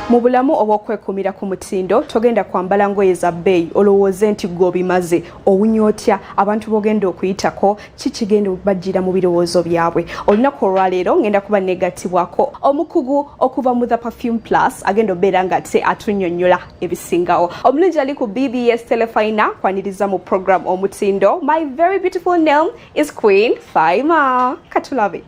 Mu bulamu obw'okwekumira ku mutindo, togenda kwambala ngoye za bbeeyi olowooze nti gwe obimaze. Owunya otya abantu b'ogenda okuyitako? Kikigenda bajjira mu birowoozo byabwe? Olunaku olwaleero ngenda kuba negattibwako omukugu okuva mu The Perfume Plus, agenda obeera nga te atunnyonnyola ebisingawo. Omulungi ali ku BBS Telefina, kwaniriza mu program Omutindo. My very beautiful name is Queen Faima. Katulabe.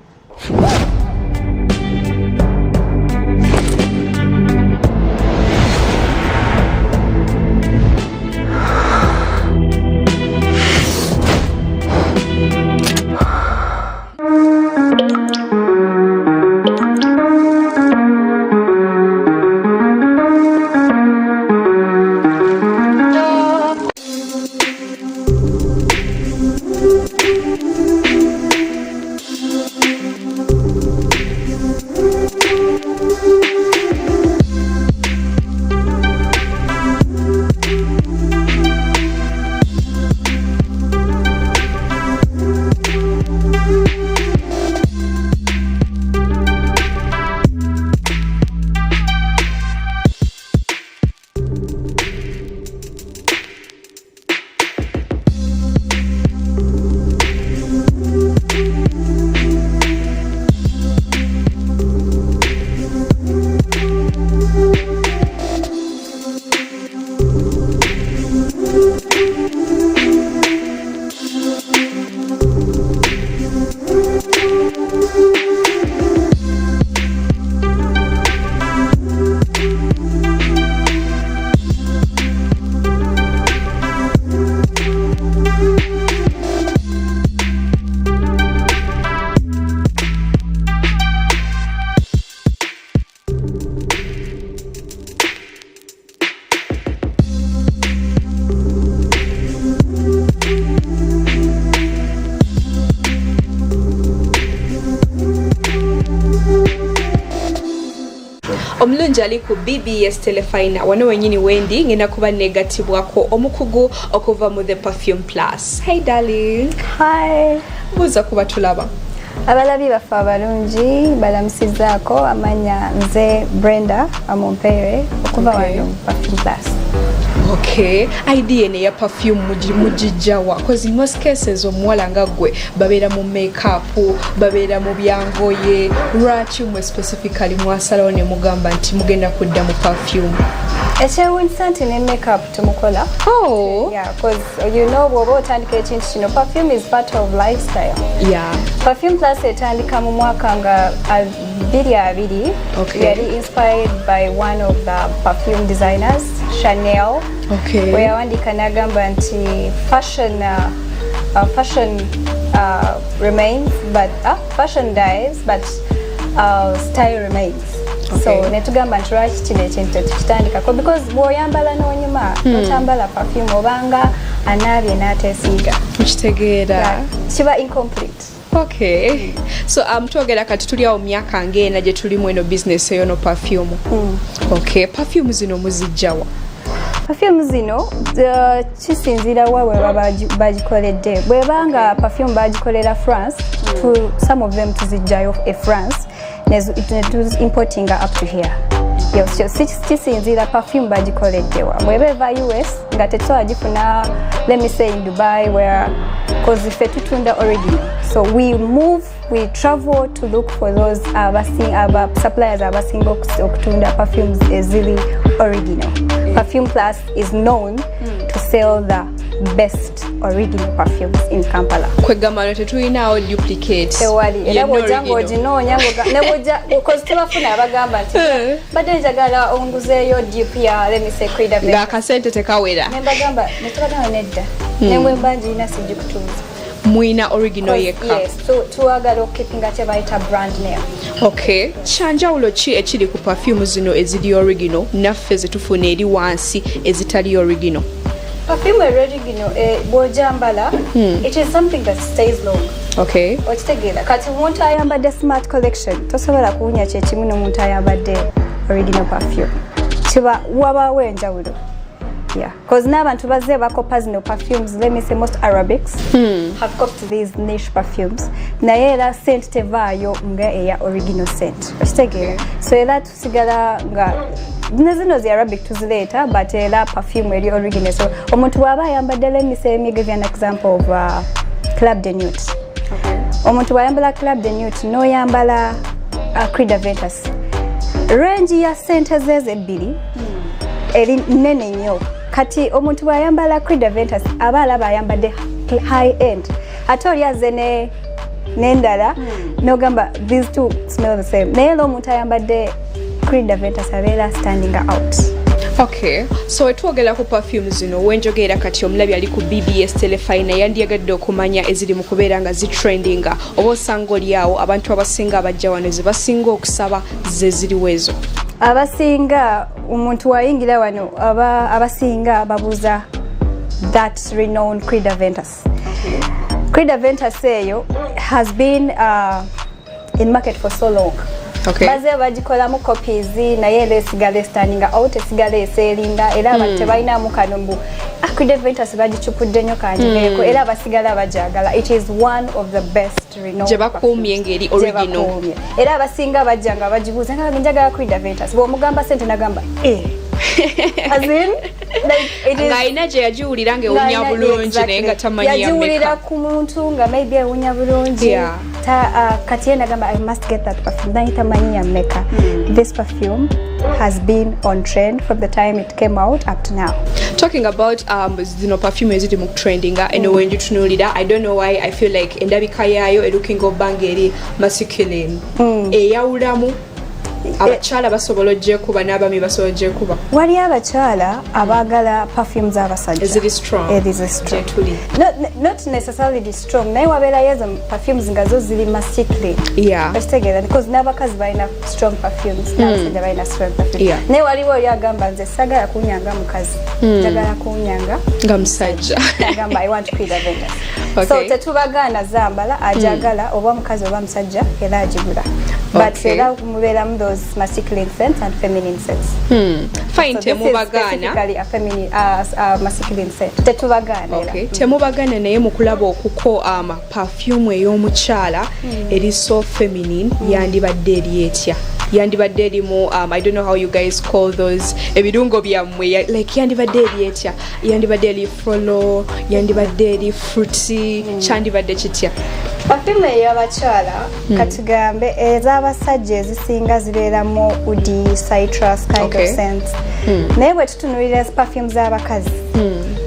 Omulungi ali ku BBS Telefina, wano wenyini wendi ngenda kuba negattibwako omukugu okuva mu The Perfume Plus. Hey darling. Hi. Buuza kuba tulaba. Abalabi baffe abalungi, balamusizaako. Amanya nze Brenda Amumpere okuva wano mu Perfume Plus. Okay, idea eno eya perfume mugijjawa? Cause in most cases omuwala nga ggwe babeera mu makeup, babeera mu byangoye. Lwaki mwe specifically mwasalawo ne mugamba nti mugenda kudda mu perfume? Ekyewuunyisa nti ne makeup tumukola. Oh. Yeah, 'cause bw'oba otandika ekintu kino, perfume is part of lifestyle. Perfume Plus etandika mu mwaka nga 2020. Yali inspired by one of the perfume designers, Chanel, we yawandiika n'agamba nti fashion remains but fashion dies but style remains. So netugamba nti lwaki kino ekintu tetukitandikako, because bw'oyambala n'onyuma, notambala perfume, obanga anaabye n'ateesiiga. Nkitegeera. Yeah, kiba incomplete. Okay, so twogera kati tuli awo myaka ng'ena gye tulimu eno business eyo no perfume. Okay, perfume zino muzijjawa? Perfume zino kisinziira wa bwe baba bagikoledde. Bweba nga perfume bagikolera France, some of them tuzijjayo e France ne importinga up to here. Yes, so kisinziira perfume bagikoleddewa. Bweba eva US nga tetusobola gifuna, let me say in Dubai, where, 'cause ffe tutunda original, so we move, we travel to look for those aba suppliers abasinga okutunda perfumes eziri original. Perfume Plus is known to sell the best original perfumes in Kampala. Kwegamba no tetulinaawo duplicate? Tewali era. Yenna Bw'ojja original. Ng'oginoonya ne bw'ojja, 'cause tubafuna abagamba nti badde njagala onguzeeyo dupe ya, let me say, Creed Aventus. Ng'akasente tekawera. Nembagamba, netubagamba nedda, nembwe mba ngirina sijikutuuza. Mwina original yekka? Yes, tuwagala okukeepinga kye bayita brand name. Okay, kyanjawulo ki ekiri ku perfume zino eziri original naffe zetufuna eri wansi ezitali original? Perfume original, bw'ojambala, it is something that stays long. Okitegeera? Kati omuntu ayambadde Smart Collection tosobola kuwunya kyekimu n'omuntu ayambadde original perfume. Kiba wabaawo enjawulo. Yeah, because n'abantu bazze bakopa zino perfumes. Let me say most Arabics have copied these niche perfumes, naye era scent tevaayo nga eya original scent. Okitegeera? So era tusigala nga Ne zino zi Arabic tuzileeta, but era perfume eri original. So omuntu bw'aba ayambadde, let me say, let me give you an example of Club de Nuit. Omuntu bw'ayambala Club de Nuit n'oyambala Creed Aventus, range ya sente zezo ebbiri eri nnene nnyo. Kati omuntu bw'ayambala Creed Aventus aba alaba ayambadde high end, ate oli aze ne n'endala n'ogamba these two smell the same, naye era omuntu ayambadde Creed Aventus abeera standing out. Okay, so wetwogera ku perfume zino, wenjogerera kati omulabi ali ku BBS Telefina yandiyagadde okumanya eziri mu kubeera nga zitrendinga, oba osanga oli awo abantu abasinga abajja wano ze basinga okusaba ze ziriwo ezo? Abasinga, omuntu wayingira wano, abasinga babuuza that renowned Creed Aventus. Creed Aventus eyo has been in market for so long. Baze bagikolamu copies, naye era esigala standing out, esigala eseeringa, era abantu tebalinamu kano mbu, "Ah, Creed Aventus bagicupudde nnyo, kangiveeko." Era abasigala bajagala. It is one of the best renowned Gye bakuumye ng'eri perfumes. Gye original. bakuumye. Era abasinga bajja nga bagibuuza nga njagala Creed Aventus, bw'omugamba sente nagamba, "Eh." As in, like, it is Ng'alina gye yagiwulira ng'ewunya bulungi, naye nga tamanyi Yagiwulira yameka. ku muntu nga maybe ewunya bulungi. Kati ye nagamba, "I must get that perfume," naye tamanyi yameka. This perfume has been on trend from the time it came out up to now. Talking about zino perfume eziri mu trendinga, eno wenjitunuulira, I don't know why I feel like endabika yaayo erukinga obba nga eri masculine. Eyawulamu abakyala basobola ogyekuba n'abaami basobola ogyekuba? Wali abakyala abaagala perfume z'abasajja Eziri strong. Eziri strong. Gyetuli. Not necessarily strong, naye wabeerayo ezo perfumes nga zo ziri masculine. Okitegeera? Because n'abakazi balina strong perfumes, n'abasajja balina strong perfumes. Naye waliwo oli agamba, "Nze sagala kunyanga mukazi, njagala kunyanga nga musajja." Agamba, "I want Creed Aventus." So tetubagaana zambala, ajagala oba mukazi oba musajja era agigula, but era mubeeramu those masculine scents and feminine scents. Fine. So this is Temubagaana. specifically a feminine, masculine scent. Tetubagaana era. Okay. Temubagaana, naye mu kulaba okuko perfume ey'omukyala eri so feminine yandibadde eri etya? Yandibadde erimu I don't know how you guys call those ebirungo byammwe, like yandibadde eri etya? Yandibadde eri floral, yandibadde eri fruity, kyandibadde kitya? Perfume ey'abakyala, katugambe ez'abasajja ezisinga zibeeramu oudi, citrus kind of scents, naye bwe tutunuulira perfume z'abakazi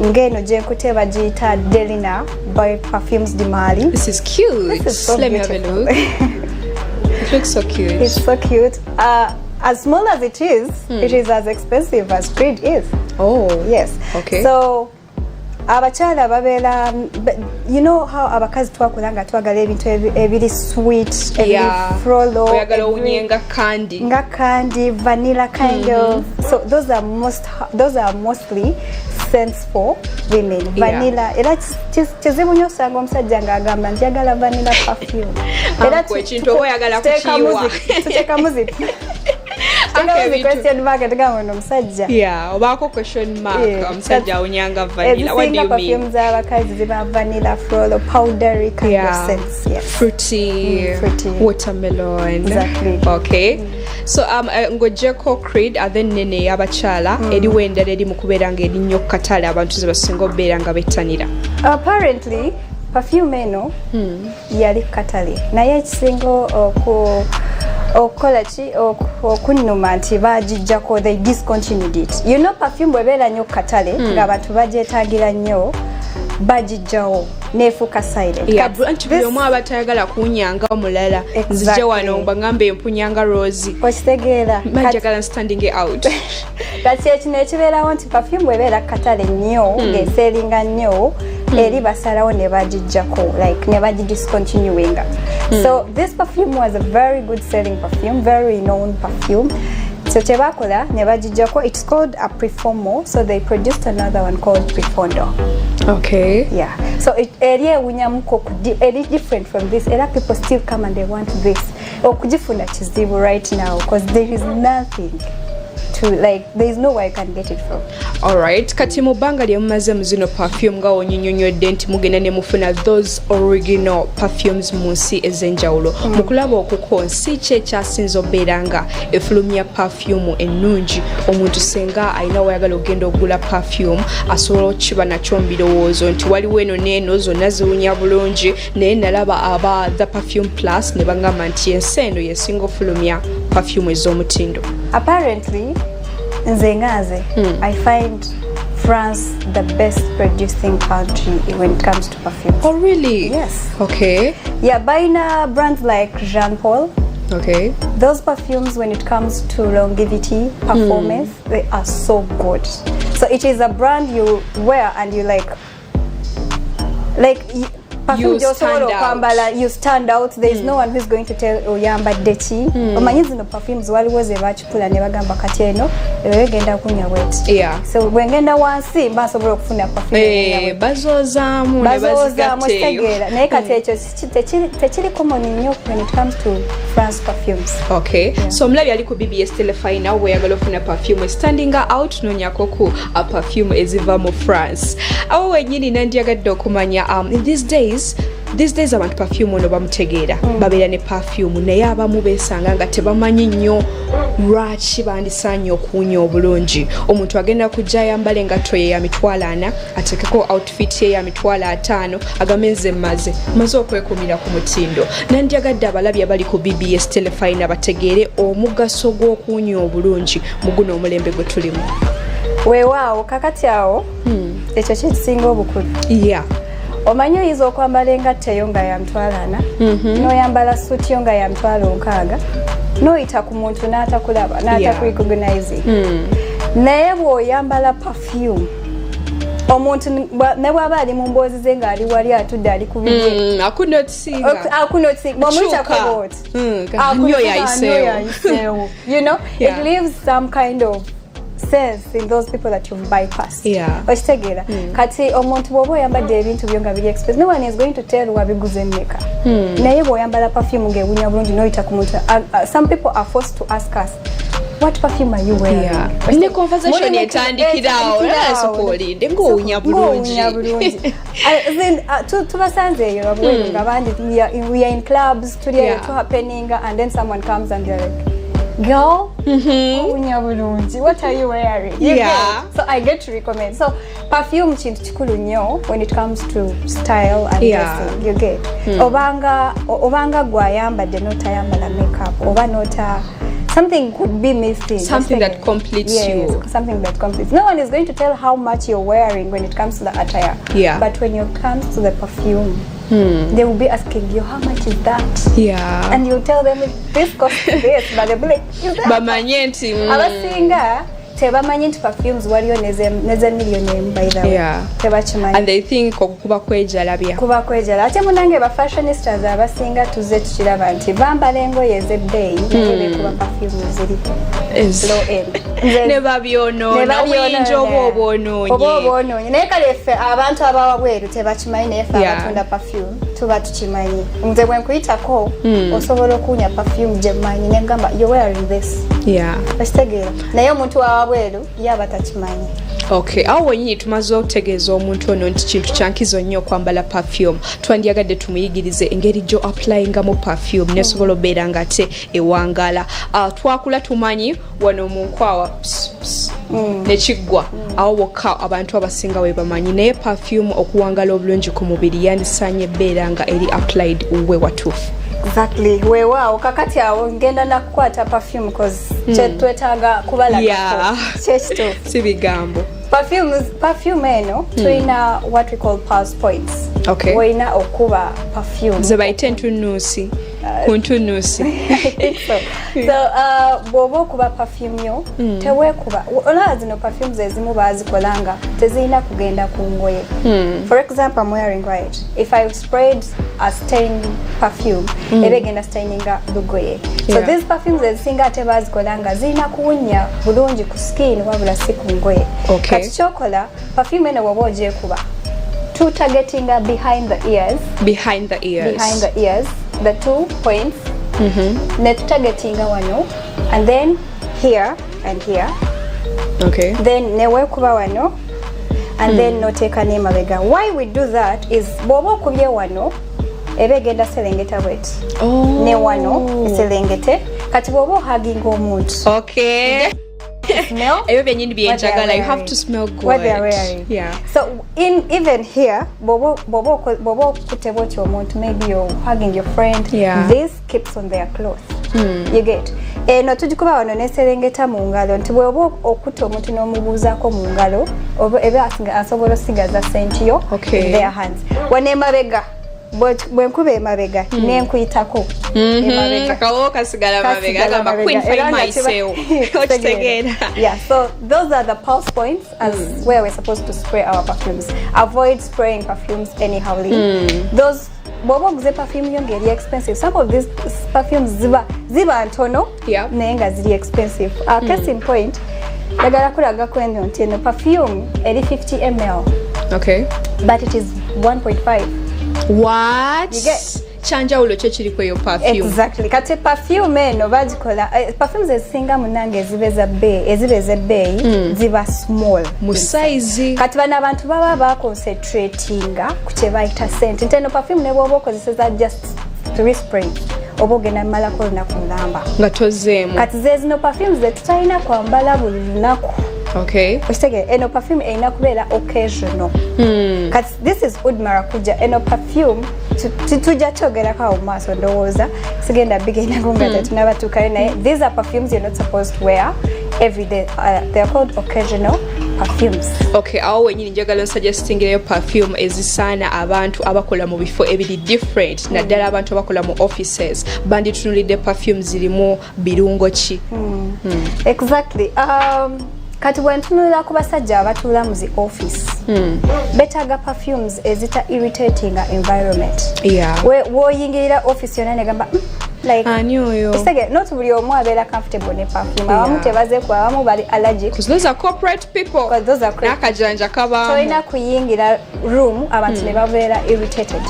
ng'eno gyenkute bagiyita Delina by Parfums de Mali. This is cute. This is so Let me have a beautiful. look. It looks so cute. It's so cute. As small as it is, it is as expensive as Creed is. Oh. Yes. So abakyala babeera, you know how abakazi twakula nga twagala ebintu ebiri sweet, ebiri floral, Oyagala owunye nga candy. Nga candy, vanilla kind of. So those are mostly scents for women. Vanilla era kizibu nnyo osanga omusajja ng'agamba njagala vanilla perfume. Era Anko ekintu oba oyagala kukiyiwa. tuteekamu zi question mark, tugamba ono omusajja. Yeah, obaako question mark. Omusajja awunyanga vanilla, what do Ezisinga you mean? Perfume z'abakazi ziba vanilla, floral, powdery kind of scents, yes. Fruity. Fruity. Watermelon. Exactly. Okay, so ng'oggyeko Creed then nene ey'abakyala, eriwo endala eri mu kubeera nga eri nnyo ku katale abantu ze basinga okubeera nga bettanira? Apparently perfume eno yali ku katale, naye ekisinga okukola ki, okunnuma nti bagijjako, they discontinued it. Perfume bwebeera nnyo ku katale ng'abantu bagyetaagira nnyo, bagijjawo neefuuka silent. Yeah, anti buli omu aba tayagala kuwunyanga omulala. Nzije wano mbagambe empunyanga Rose. Okitegeera? Manjagala standing out. Kati ekino ekibeerawo nti perfume bwebeera ku katale nnyo ng'eseeringa nnyo, eri basalawo ne bagijjako, like ne bagidiscontinuinga. So this perfume was a very good selling perfume, very known perfume, so kyebakola ne bagijjako. It's called a Prefomo, so they produced another one called Prefondo. Yeah, so eri ewunyamuko eri different from this. Era people still come and they want this. Okugifuna kizibu right now because there is nothing To like, there is nowhere you can get it from. Alright, kati mu bbanga lye mumaze mu zino perfume, nga wonyinyonnyodde nti mugenda ne mufuna those original perfumes mu nsi ez'enjawulo, mu kulaba okuko, nsi ki ekyasinza obeera nga efulumya perfume ennungi, omuntu senga alina wayagala okugenda okugula perfume asobola okukiba nakyo mu birowoozo nti waliwo eno n'eno, zonna ziwunya bulungi, naye nalaba aba The Perfume Plus ne bagamba nti ensi eno yesinga ofulumya perfume ez'omutindo? Apparently, nze nga nze, I find France the best producing country when it comes to perfumes. Oh, really? Yes. Yeah, balina brands like Jean Paul. Those perfumes, when it comes to longevity, performance, they are so good. So it is a brand you wear and you like perfume You gy'osobola stand out. okwambala, you stand out. There is no one who's going to tell oyambadde ki. Omanyi zino perfumes waliwo ze bakikula ne bagamba kati eno eyo egenda kunya bweti. So bwengenda wansi mba nsobola okufuna perfume ewunya bweti. Bazoozaamu ne Bazoozaamu. bazigatta eyo. Kitegeera, naye kati ekyo tekiri common nnyo when it comes to France perfumes. Okay, so omulabi ali ku BBS Telefina, bweyagala ofuna perfume standing out, noonyako ku perfume eziva mu France. Awo wenyini nandyagadde okumanya, in these days abantu perfume ono bamutegeera, babeera ne perfume, naye abamu beesanga nga tebamanyi nnyo lwaki bandisaanye okuwunya obulungi. Omuntu agenda kujja ayambala engatto ye ya 400,000, ateekeko outfit ye ya 500,000, agambe nze maze okwekumira ku mutindo. Nandyagadde abalabi abali ku BBS Telefina bategeere omugaso gw'okuwunya obulungi mu guno omulembe gwe tulimu. Weewaawo, kakati awo ekyo kyekisinga obukulu. Omanyi oyinza okwambala engatto eyo nga ya 400,000, n'oyambala suuti yo nga ya 60,000, n'oyita ku muntu n'atakulaba, n'atakurecognizing. Naye bw'oyambala perfume, omuntu ne bw'aba ali mu mboozi ze ng'ali wali atudde ali ku bibye, Akunotisinga. Akunotisinga bw'omuyitako Kyuka. bw'oti. Nnyo yayiseewo. You know, it leaves some kind of sense in those people that you've bypassed. Okitegeera? Kati omuntu bw'oba oyambadde ebintu byo nga biri expensive, no one is going to tell wabiguze mmeka. Naye bw'oyambala perfume ng'ewunya bulungi n'oyita ku muntu, some people are forced to ask us, "What perfume are you wearing?" Ne conversation etandikirawo. Etandikirawo. Sooka olinde ng'owunya bulungi. Ng'owunya bulungi. Then, tubasanze eyo wabweru nga bangi, we are in clubs, tuli eyo, tuhappeninga, and then someone comes and they're like, "Girl, owunya bulungi, what are you wearing?" You get? So I get to recommend. So perfume kintu kikulu nnyo when it comes to style and dressing, you get? Obanga gwayambadde n'otayambala makeup oba nota, something could be missing. Something that completes Yes, you. Something that completes. No one is going to tell how much you're wearing when it comes to the attire, but when it comes to the perfume, they will be asking you, "How much is that?" And you tell them this costs this, but they'll be like, "Is that?" Bamanye nti Abasinga tebamanyi nti perfumes waliyo neze 1 million, by the way. Tebakimanyi. And they think okukuba kwejalabya. Kuba kwejala. Ate munange, ba fashionistas abasinga tuze tukiraba nti bambala engoye ez'ebbeeyi naye beekuba perfume ziri low end. Ne babyonoona, obuyinja oba obwonoonye. Oba obwonoonye. Naye kale ffe abantu abawabweru tebakimanyi, naye ffe abatunda perfume tuba tukimanyi. Nze bwe nkuyitako, osobola okuwunya perfume gye mmanyi negamba, "You're wearing this." Okitegeera? Naye omuntu wawabweru ye aba takimanyi. Okay, awo wenyini tumaze okutegeeza omuntu ono nti kintu kyankizo nnyo okwambala perfume. Twandyagadde tumuyigirize engeri gyo applyingamu perfume nesobola obeera nga ate ewangaala. Twakula tumanyi wano mu nkwawa ps, ps, nekiggwa awo wokka abantu abasinga we bamanyi, naye perfume okuwangala obulungi ku mubiri yandisaanye ebbeera nga eri applied we watuufu. Exactly, weewaawo. Kakati awo ngenda nakukwata perfume cause kyetwetaaga kubalagako kyekituufu. Si bigambo. Perfume eno tulina what we call pulse points. Olina okuba perfume ze bayite entunuusi ku ntunuusi. I think so. So bw'oba okuba perfume yo, teweekuba. Olaba zino perfumes ezimu baazikola nga tezirina kugenda ku ngoye. For example, I'm wearing white. If I sprayed a stain perfume, eba egenda staininga lugoye. So these perfumes ezisinga ate baazikola nga zirina kuwunya bulungi ku skin wabula si ku ngoye. Kati kyokola, perfume eno bw'oba ogyekuba, tutargetinga behind the ears. Behind the ears. Behind the ears, the two points, ne tutargetinga wano and then here and here. Then neweekuba wano and then noteeka n'emabega. Why we do that is bw'oba okubye wano, eba egenda serengeta bweti ne wano eserengete. Kati bw'oba ohuginga omuntu, smell Ebyo byennyini byenjagala. what they You are have wearing. to smell good. What they are wearing. So in even here, bw'oba okutte bwoti omuntu, maybe you're hugging your friend, this keeps on their cloth. You get? Eno tugikuba wano neserengeta mu ngalo, nti bw'oba okutta omuntu n'omubuuzaako mu ngalo, oba eba asobola osigaza scent yo in their hands. Wano emabega, bwe nkuba emabega nenkuyitako emabega, Akawo kasigala mabega. kasigala Agamba mabega. Queen Era Fine nga maisewo, okitegeera? Yeah, so those are the pulse points as where we're supposed to spray our perfumes. Avoid spraying perfumes anyhowly. Those bw'oba oguze perfume yo ng'eri expensive, some of these perfumes ziba ntono naye nga ziri expensive. Case in point, njagala kulagako eno nti eno perfume eri 50 ml, but it is 1.5. What? You get? Kyanjawulo kyo kiri ku eyo perfume? Exactly. Kati perfume eno bagikola, perfumes ezisinga munange eziba ezabbeeyi, eziba ez'ebbeeyi ziba small mu size. Kati bano abantu baba baconcentratinga ku kye bayita scent, nti eno perfume ne bw'oba okozeseza just three spray, oba ogenda mmalako olunaku mulamba nga tozeemu. Kati ze zino perfumes ze tutalina kwambala buli lunaku. Okitegeera? Eno perfume erina kubeera occasional. Kati this is Oud Maracuja. Eno perfume tujja kyogerako awo mu maaso, ndowooza sigenda bigendako nga tetunabatuukayo, naye these are perfumes you're not supposed to wear every day. They are called occasional perfumes. Okay, awo wenyini njagala nsuggestingireyo perfume ezisaana abantu abakola mu bifo ebiri different, naddala abantu abakola mu offices. Banditunulidde perfume zirimu birungo ki? Exactly. Kati bwentunulira ku basajja abatuula mu zi office, betaaga perfumes ezita irritating environment. W'oyingirira office yonna negamba, like, Ani oyo?" Ekitege, not buli omu abeera comfortable ne perfume. Abamu tebazeekuba, abamu bali allergic. 'Cause those are corporate people. 'Cause those are corporate. N'akajanja kabaamu. Tolina kuyingira room abantu ne babeera irritated,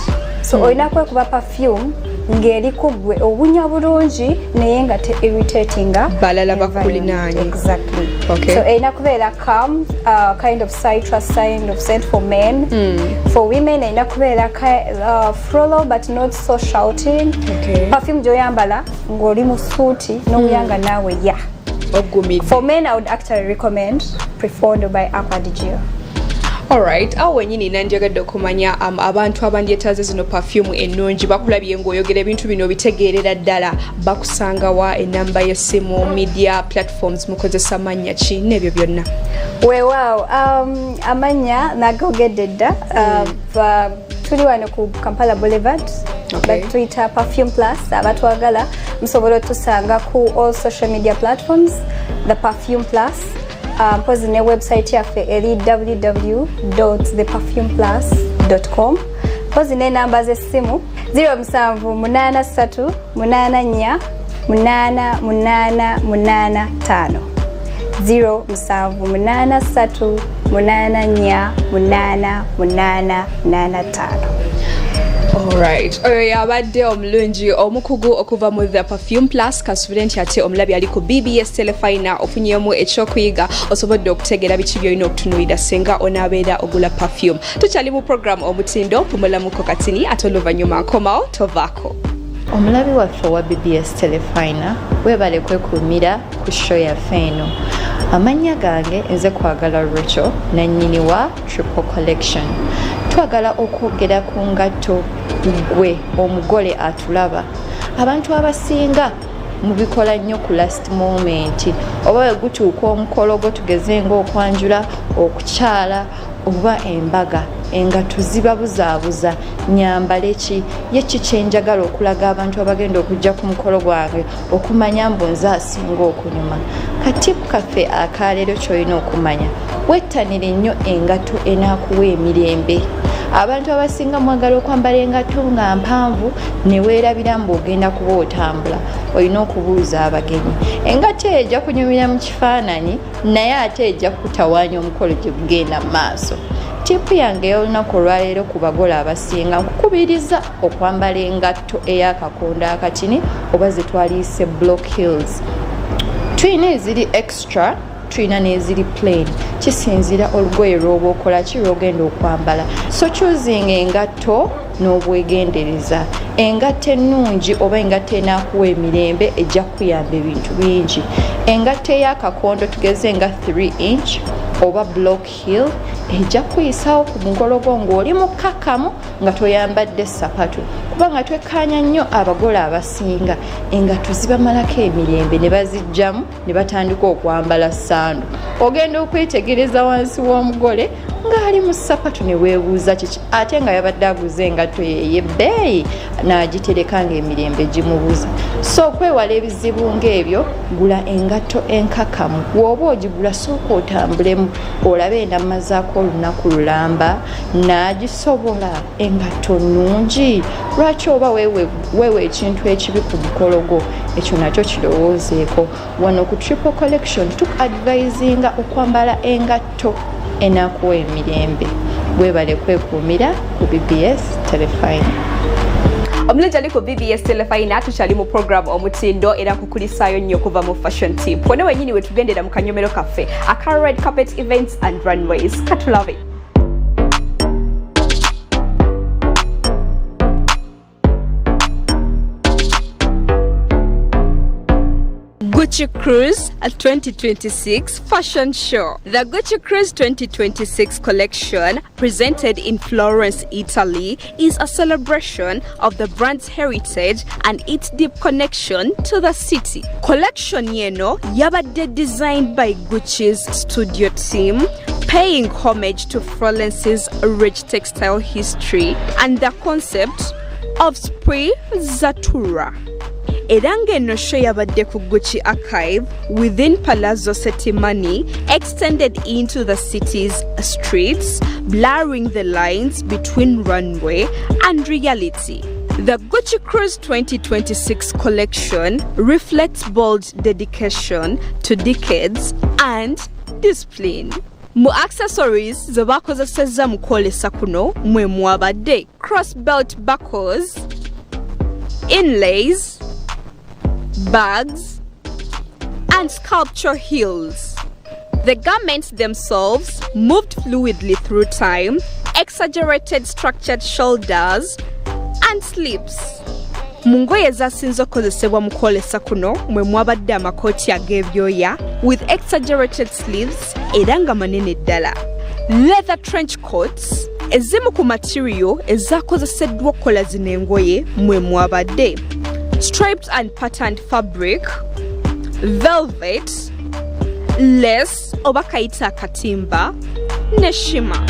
so olina kwekuba perfume ng'eri ku ggwe obunya bulungi naye nga te irritatinga Balala environment. bakulinaanye. Exactly. So erina kubeera calm, kind of citrus kind of scent for men. For women erina kubeera floral but not so shouting. Perfume gy'oyambala ng'oli mu suuti n'owulira naawe ya Ogumidde. For men, I would actually recommend Profondo by Acqua di Gio. Alright, awo wenyini nandyagadde okumanya abantu abandyetaaze zino perfume ennungi, bakulabye ng'oyogera ebintu bino bitegeerera ddala, bakusangawa? Enamba y'essimu, media platforms mukozesa mannya ki, n'ebyo byonna? Weewaawo, amannya nagogedde dda. Tuli wano ku Kampala Boulevard. Batuyita Perfume Plus. Abatwagala musobola otusanga ku all social media platforms, The Perfume Plus. Mpozi ne website yaffe eri www theperfumeplus com. Mpozi n'enamba z'essimu 0783 84 8885, 0783 84 8885. Alright, oyo yabadde omulungi omukugu okuva mu The Perfume Plus. Kasubire nti ate omulabi ali ku BBS Telefina ofunyemu ekyokuyiga, osobodde okutegeera biki byolina okutunuulira singa onaabeera ogula perfume. Tukyali mu program Omutindo. Pumulamuko katini, ate oluvannyuma nkomawo, tovaako. Omulabi waffe owa BBS Telefina, weebale kwekuumira ku show yaffe eno. Amannya gange nze Kwagala Rachel, nannyini wa Triple Collection. Twagala okwogera ku ngatto. Gwe omugole atulaba, abantu abasinga mubikola nnyo ku last moment, oba we gutuuka omukolo gwo, tugeze ng'okwanjula, okukyala oba embaga, engatto zibabuzaabuza. Nyambale ki? Ye ki kyenjagala okulaga abantu abagenda okujja ku mukolo gwange okumanya mbu nze asinga okunyuma? Katipu kaffe akaleero, kyolina okumanya, wettanire nnyo engatto enaakuwa emirembe. Abantu abasinga mwagala okwambala engatto nga mpanvu, ne weerabira mbu ogenda kuba otambula. Olina okubuuza abagenyi. Engatto eyo ejja kunyumira mu kifaananyi, naye ate ejja kutawaanya omukolo gye gugenda mu maaso. Tip yange ey'olunaku olwaleero ku bagole abasinga, nkukubiriza okwambala engatto ey'akakondo akatini oba ze twaliise block heels. Tulina eziri extra Tulina n'eziri plain. Kisinzira olugoye lw'oba okola ki, lw'ogenda okwambala. So choosing engatto n'obwegendereza. Engatto ennungi oba engatto enaakuwa emirembe ejja kukuyamba ebintu bingi. Engatto ey'akakondo, tugeze nga 3 inch oba block heel, ejja kuyisaawo ku mukolo gwo ng'oli mukkakkamu nga toyambadde sapatu, kubanga twekkaanya nnyo abagole abasinga engatto zibamalako emirembe ne bazijjamu ne batandika okwambala sando. Ogenda okwetegereza wansi w'omugole ng'ali mu sapatu ne weebuuza kiki, ate nga yabadde aguze engatto yey'ebbeeyi n'agitereka ng'emirembe gimubuza. So okwewala ebizibu ng'ebyo, gula engatto enkakamu. Bw'oba ogigula, sooka otambulemu olabe enamazaako olunaku lulamba n'agisobola. Engatto nnungi, lwaki oba weewa ekintu ekibi ku mukolo gwo? Ekyo nakyo kirowoozeeko. Wano ku Triple Collection tuku-advisinga okwambala engatto enakuwa emirembe. Webale kwekuumira ku BBS Telefine. Omulungi ali ku BBS Telefina, tukyali mu program Omutindo era nkukulisaayo nnyo okuva mu Fashion Tip. Wano wenyini we tugendera mu kanyomero kaffe aka red carpet events and runways. Katulabe. Gucci Cruise 2026 Fashion Show. The Gucci Cruise 2026 collection, presented in Florence, Italy, is a celebration of the brand's heritage and its deep connection to the city. Collection yeno yabadde designed by Gucci's studio team, paying homage to Florence's rich textile history and the concept of sprezzatura. Era ng'eno show yabadde ku Gucci Archive within Palazzo Settimani, extended into the city's streets, blurring the lines between runway and reality. The Gucci Cruise 2026 collection reflects bold dedication to decades and discipline. Mu accessories ze bakozesezza mu kwolesa kuno mwe mwabadde cross belt buckles, inlays, bags, and sculpture heels. The garments themselves moved fluidly through time, exaggerated structured shoulders and sleeves. Mu ngoye ezasinze okukozesebwa mu kwolesa kuno mwe mwabadde amakooti ag'ebyoya with exaggerated sleeves era nga manene ddala, leather trench coats. Ezimu ku material ezakozeseddwa okukola zino engoye mwe mwabadde striped and patterned fabric, velvet, lace oba kayita akatimba ne shimmer.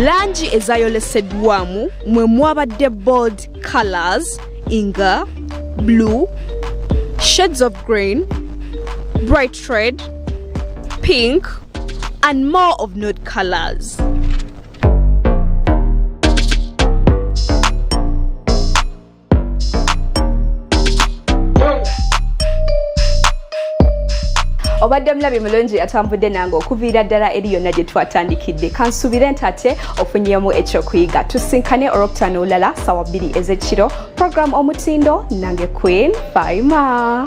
Langi ezayoleseddwamu mwe mwabadde bold colors nga blue, shades of green, bright red, pink and more of nude colors. Obadde mulabi mulungi atambudde nange okuviira ddala eri yonna gye twatandikidde. Kansubire nti ate ofunyemu ekyokuyiga. Tusinkane olwokutaano olulala sawa 2 ez'ekiro, program Omutindo, nange Queen Faima.